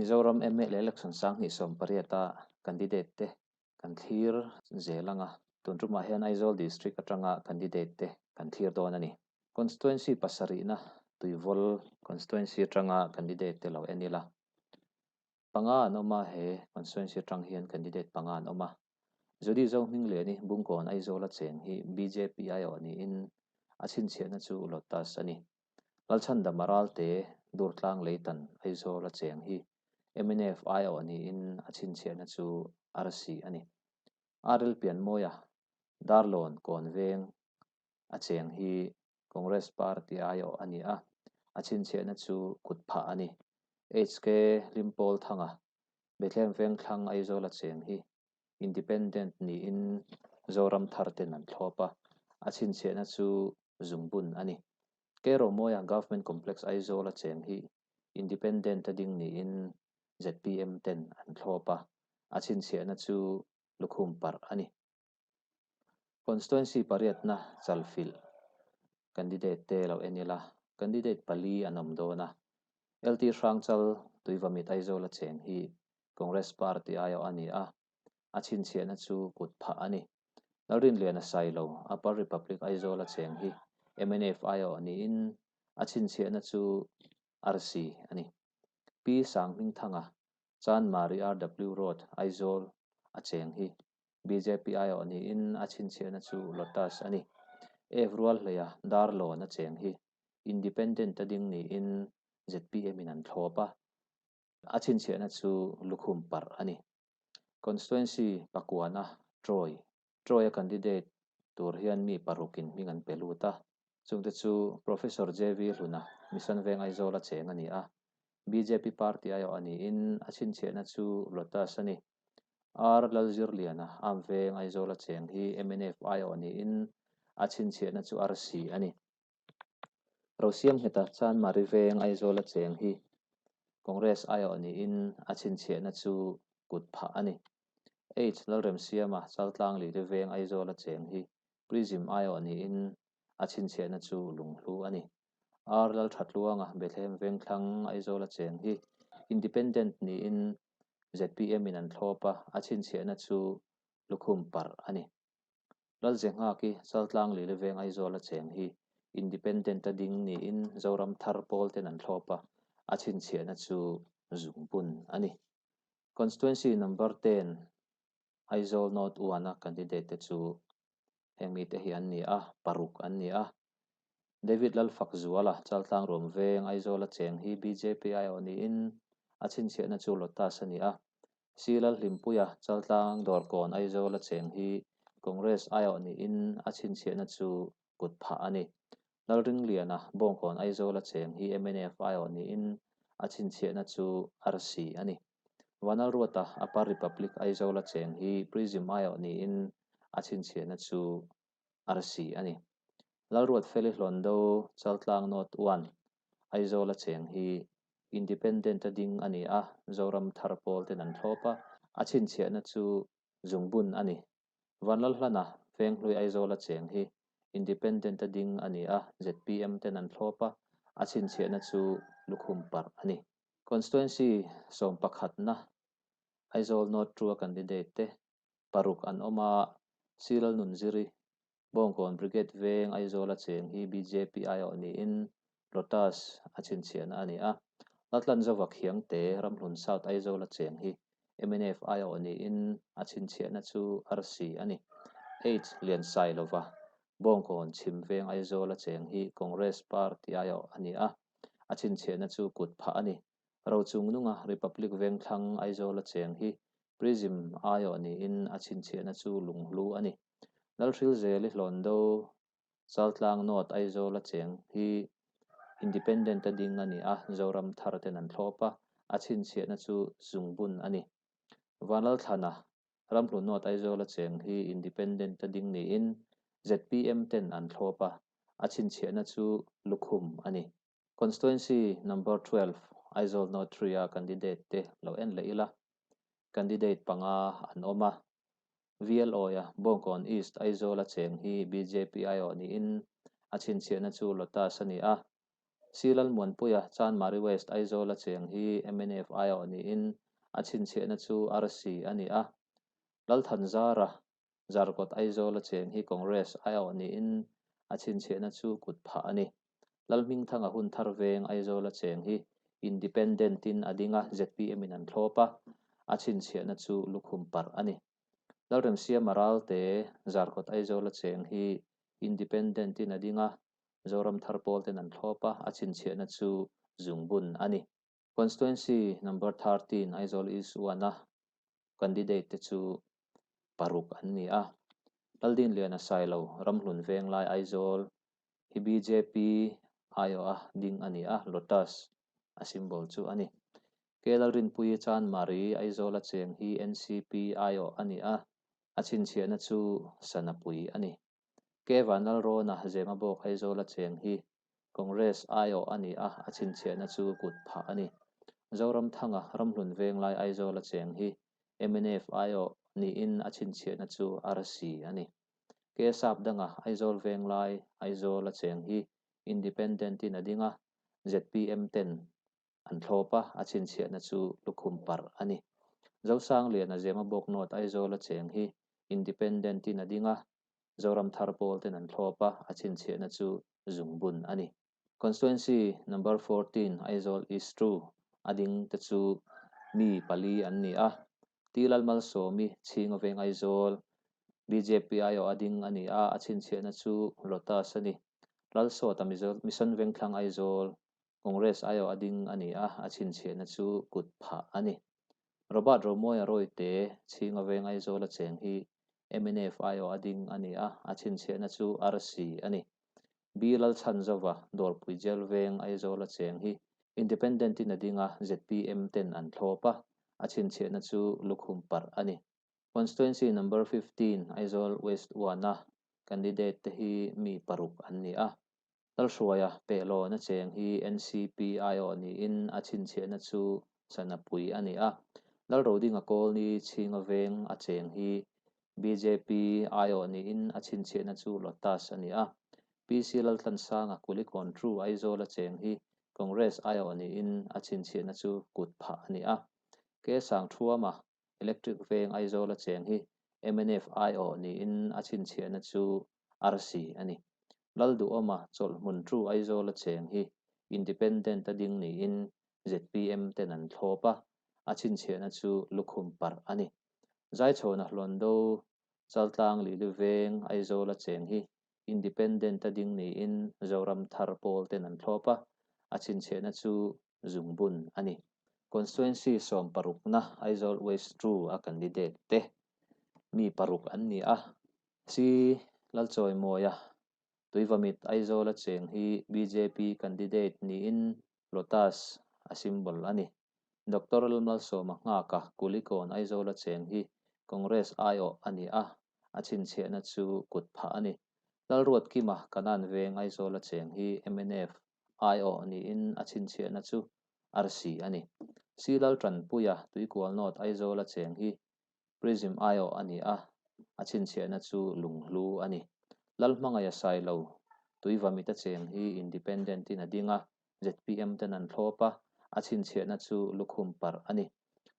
Mizoram mla election 2018 a candidate te kan thlir zel anga tun tumah hian Aizawl district atanga candidate te kan thlir dawn a ni. Constituency pasarihna Tuivawl constituency atanga candidate te lo en ila. Panga an awm a, he constituency atang hian candidate panga an awm a. Judy Zohmingliani Bungkawn Aizawl a cheng hi bjp aiawh niin a chhinchhiahna chu Lotus a ni. Lalchhandama Ralte Durtlang Leitan Aizawl a cheng hi mnf aiawh niin a chhinchhiahna chu Arsi a ni. RL Pianmawia Darlawn Kawnveng a cheng hi Congress Party aiawh a ni a, a chhinchhiahna chu kutphah a ni. HK Hlimpawl Thanga Bethlehem Vengthlang Aizawl a cheng hi Independent niin Zoram thar ten an thlawp a, a chhinchhiahna chu zungbun a ni. Kerawmawia Government Complex Aizawl a cheng hi Independent a ding niin zpm ten an thlawp a, a chhinchhiahna chu lukhum parh a ni. Constituency pariatna chalfilh candidate te lo en ila, candidate pali an awm dawn a. LT Hrangchal Tuivamit Aizawl a cheng hi Congress party aiawh a ni a, a chhinchhiahna chu kut phah a ni. Lalrinliana Sailo, Upper Republic Aizawl a cheng hi mnf aiawh niin a chhinchhiahna chu arsi a ni. Pi Sanghmingthanga, Chanmari RW Road, Aizawl a cheng hi bjp aiawh niin a chhinchhiahna chu Lotus a ni. F Rualhleia Darlawn a cheng hi Independent a ding niin zpm in an thlawp a, a chhinchhiahna chu lukhum parh a ni. Constituency pakuana Troy Troy a candidate tur hian mi parukin hming an pe lut a, chungte chu Professor JV Hluna, Mission Veng Aizawl a cheng a ni a, bjp party aiawh a niin a chhinchhiahna chu Lotus a ni. R Lalzirliana, Arm Veng Aizawl a cheng hi mnf aiawh niin a chhinchhiahna chu Arsi a ni. Rosiam ngheta Chanmari Veng Aizawl a cheng hi Congress aiawh niin a chhinchhiahna chu kut phah a ni. H Lalremsiama Chaltlang Lili Veng Aizawl a cheng hi Prism aiawh niin a chhinchhiahna chu lunghlu a ni. R Lalthatluanga Bethlehem Vengthlang Aizawl a cheng hi Independent niin zpm in an thlawp a, a chhinchhiahna chu lukhum parh a ni. Lalzenghaki Chaltlang Lili Veng Aizawl a cheng hi Independent a ding niin Zoram thar pawl ten an thlawp a, a chhinchhiahna chu zungbun a ni. Constituency number ten Aizawl North one a candidate te chu heng mite hi an ni a, paruk an ni a. David Lalfakzuala Chaltlang Ruam Veng Aizawl a cheng hi bjp aiawh niin a chhinchhiahna chu Lotus a ni a, Si Lalhlimpuia Chaltlang Dawrkawn Aizawl a cheng hi Congress aiawh niin a chhinchhiahna chu kut phah a ni. Lalringliana Bawngkawn Aizawl a cheng hi mnf aiawh niin a chhinchhiahna chu arsi a ni. Vanlalruata Upper Republic Aizawl a cheng hi Prism aiawh niin a chhinchhiahna chu arsi a ni. Lalruatfeli Hlawndo Chaltlang North One Aizawl a cheng hi Independent a ding a ni a, Zoram thar pawl ten an thlawp a, a chhinchhiahna chu zungbun a ni. Vanlalhlana, Venghlui Aizawl a cheng hi Independent a ding a ni a, zpm ten an thlawp a, a chhinchhiahna chu lukhum parh a ni. Constituency sawmpakhatna Aizawl North Trua candidate te paruk an awm a, Siral Nunziri, Bawngkawn Brigade Veng Aizawl a cheng hi bjp aiawh niin Lotus a chhinchhiahna a ni a. Laltlanzova Khiangte Ramhlun South Aizawl a cheng hi mnf aiawh niin a chhinchhiahna chu arsi a ni. H Liansailova, Bawngkawn Chhim Veng Aizawl a cheng hi Congress Party aiawh a ni a, a chhinchhiahna chu kut phah a ni. Rochungnunga Republic Vengthlang Aizawl a cheng hi Prism aiawh niin a chhinchhiahna chu lunghlu a ni. Lalhrilzeli Hlawndo Chaltlang North Aizawl a cheng hi Independent a ding a ni a, Zoram thar ten an thlawp a, a chhinchhiahna chu zungbun a ni. Vanlalthlana Ramhlun North Aizawl a cheng hi Independent a ding niin zpm ten an thlawp a, a chhinchhiahna chu lukhum a ni. Constituency number 12 Aizawl North 3 a candidate te lo en leh ila, candidate panga an awm a, VLO-a Bawngkawn East Aizawl a cheng hi bjp aiawh niin a chhinchhiahna chu Lotus a ni a. C Lalmuanpuia, Chanmari West, Aizawl-a cheng hi mnf aiawh niin a chhinchhiahna chu arsi a ni a. Lalthanzara, Zarkawt Aizawl-a cheng hi Congress aiawh niin a chhinchhiahna chu kut phah a ni. Lalhmingthanga Hunthar Veng Aizawl-a cheng hi Independent-in a ding a, ZPM-in an thlawp a, a chhinchhiahna chu lukhum parh a ni. Lalremsiama Ralte, Zarkawt Aizawl-a cheng hi Independent-in a ding a, Zoram Thar Pawl ten an thlawp a, a chhinchhiahna chu zungbun a ni. Constituency Number 13 Aizawl East 1-a candidate te chu paruk an ni a. Laldinliana Sailo, Ramhlun Venglai Aizawl hi bjp aiawha ding a ni a, Lotus a symbol chu a ni. K Lalrinpuii Chanmari Aizawla cheng hi NCP aiawh a ni a, a chhinchhiahna chu Sanapui a ni. K Vanlalrawna Zemabawk Aizawla cheng hi Congress aiawh a ni a, a chhinchhiahna chu kut phah a ni. Zoramthanga Ramhlun Venglai Aizawla cheng hi mnf aiawh niin a chhinchhiahna chu arsi a ni. K Sapdanga Aizawl Venglai Aizawla cheng hi Independent-in a ding a, zpm ten an thlawp a, a chhinchhiahna chu lukhum parh a ni. Zosangliana Zemabawk North Aizawla cheng hi Independent-in a ding a, Zoram Thar Pawl ten an thlawp a, a chhinchhiahna chu zungbun a ni. Constituency Number 14 Aizawl East 2 a ding te chu mi pali an ni a, T Lalmalsawmi, Chhingaveng Aizawl, bjp aiawh a ding a ni a, a chhinchhiahna chu Lotus a ni. Lalsawta Mission Vengthlang Aizawl, Congress aiawh a ding a ni a, a chhinchhiahna chu kut phah a ni. Robert Romawia Rawite, Chhingaveng Aizawl a cheng hi mnf aiawh a ding a ni a, a chhinchhiahna chu arsi a ni. B Lalchhanzova, Dawrpui Jail Veng Aizawl a cheng hi Independent in a ding a, zpm ten an thlawp a, a chhinchhiahna chu lukhum parh a ni. Constituency Number 15 Aizawl West 1-a candidate te hi mi paruk an ni a. Lalhruaia Pehlawn a cheng hi NCP aiawh niin a chhinchhiahna chu Sanapui a ni a. Lalrodinga Kawlni Chhinga Veng a cheng hi bjp aiawh niin a chhinchhiahna chu Lotus a ni a. PC Laltlansanga Kulikawn True Aizawl a cheng hi Congress aiawh niin a chhinchhiahna chu kut phah a ni a. K Sangthuama Electric Veng Aizawl a cheng hi mnf aiawh niin a chhinchhiahna chu arsi a ni. Lalduhawma chawlhhmun True Aizawl a cheng hi Independent a ding niin zpm ten an thlawp a, a chhinchhiahna chu lukhum parh a ni. Zaichhawna Hlawndo Chaltlang Lili Veng Aizawl a cheng hi Independent a ding niin Zoram Thar Pawl ten an thlawp a, a chhinchhiahna chu zungbun a ni. Constituency 16na Aizawl West 2 a candidate te mi paruk an ni a. C Lalchawimawia, Tuivamit Aizawl a cheng hi bjp candidate niin Lotus a symbol a ni. Doctor Lalmalsawma Nghaka, Kulikawn Aizawl a cheng hi Congress aiawh a ni a, a chhinchhiahna chu kut phah a ni. Lalruatkima, Kanan Veng Aizawl a cheng hi mnf aiawh niin a chhinchhiahna chu arsi a ni. C Laltanpuia, Tuikual North Aizawl a cheng hi Prism aiawh a ni a, a chhinchhiahna chu lunghlu a ni. Lalhmangaih a Sailo, Tuivamit a cheng hi Independent in a ding a, zpm ten an thlawp a, a chhinchhiahna chu lukhum parh a ni.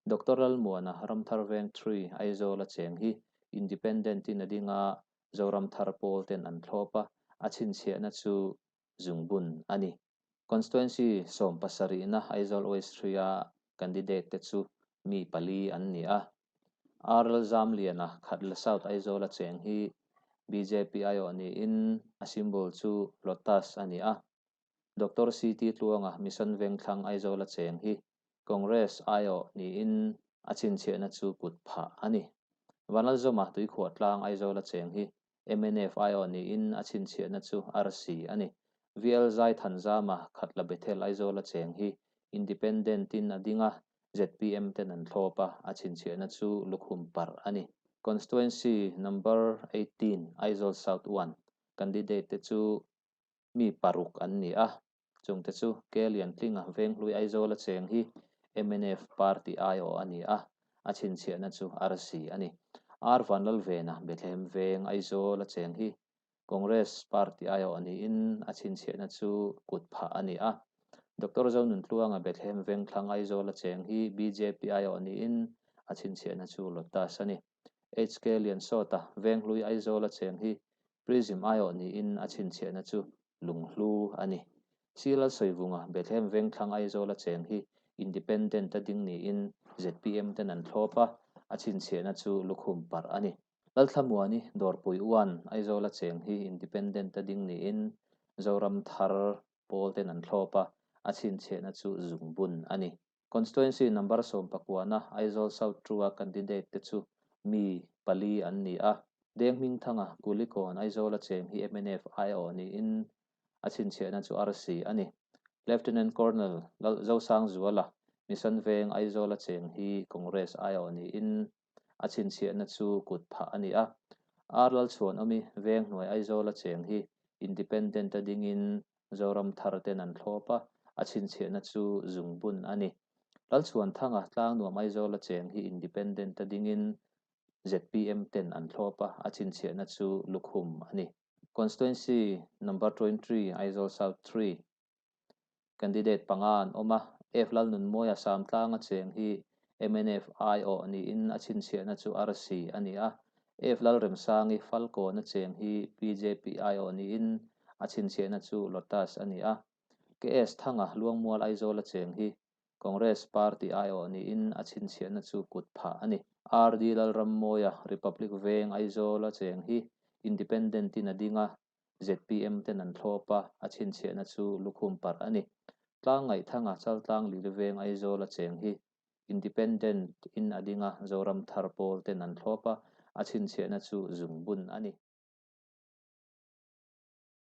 Doctor Lalmuana, Ramthar Veng 3, Aizawl a cheng hi Independent in a ding a, Zoramthar Pawl ten an thlawp a, a chhinchhiahna chu zungbun a ni. Constituency 17na Aizawl West 3-a candidate te chu mi pali an ni a. R Lalzamliana, Khatla South Aizawl a cheng hi bjp aiawh niin a symbol chu Lotus a ni a. Doctor CT Tluanga, Mission Vengthlang Aizawl a cheng hi Congress aiawh niin a chhinchhiahna chu kut phah a ni. Vanlalzawma, Tuikhuahtlang Aizawl a cheng hi mnf aiawh niin a chhinchhiahna chu arsi a ni. VL Zaithanzama, Khatla Bethel Aizawl a cheng hi Independent in a ding a, zpm ten an thlawp a, a chhinchhiahna chu lukhum parh a ni. Constituency Number 18 Aizawl South 1 candidate te chu mi paruk an ni a, chungte chu K Liantlinga Venghlui Aizawl a cheng hi mnf party aiawh a ni a, a chhinchhiahna chu arsi a ni. R Vanlalvena Bethlehem Veng Aizawl a cheng hi Congress party aiawh niin a chhinchhiahna chu kutphah a ni a. Doctor Zonuntluanga Bethlehem Vengthlang Aizawla cheng hi bjp aiawh niin a chhinchhiahna chu Lotus a ni. HK Liansawta Venghlui Aizawla cheng hi Prism aiawh niin a chhinchhiahna chu Lunghlu a ni. C Lalsawivunga Bethlehem Vengthlang Aizawla cheng hi Independent a ding niin zpm ten an thlawp a, a chhinchhiahna chu lukhum parh a ni. Lalthlamuani Dawrpui Uan Aizawla cheng hi Independent a ding niin Zoram Thar pawl ten an thlawp a, a chhinchhiahna chu zungbun a ni. Constituency number 19na Aizawl South 2-a candidate te chu mi pali an ni a. Deng Hmingthanga Kulikawn Aizawla cheng hi mnf aiawh niin a chhinchhiahna chu arsi a ni. Lieutenant Colonel Zosangzuala Mission Veng Aizawla cheng hi Congress aiawh niin a chhinchhiahna chu kutphah a ni a. R Lalchhuanawmi Venghnuai Aizawla cheng hi Independent a dingin Zoram Thar ten an thlawp a, a chhinchhiahna chu zungbun a ni. Lalchhuanthanga Tlangnuam Aizawla cheng hi Independent a dingin zpm ten an thlawp a, a chhinchhiahna chu lukhum a ni. Constituency number 23 Aizawl South 3 candidate panga an awm a, F Lalnunmawia Samtlanga cheng hi mnf aiawh niin a chhinchhiahna chu arsi a ni a. F Lalremsangi Falkawna cheng hi bjp aiawh niin a chhinchhiahna chu Lotus a ni a. KS Thanga Luangmual Aizawla cheng hi Congress Party aiawh niin a chhinchhiahna chu kutphah a ni. RD Lalrammawia Republic Veng Aizawla cheng hi Independent in a ding a, zpm ten an thlawp a, a chhinchhiahna chu lukhum parh a ni. Tlangngaihthanga Chaltlang Lili Veng Aizawla cheng hi Independent in a ding a, Zoram Thar pawl ten an thlawp a, a chhinchhiahna chu zungbun a ni.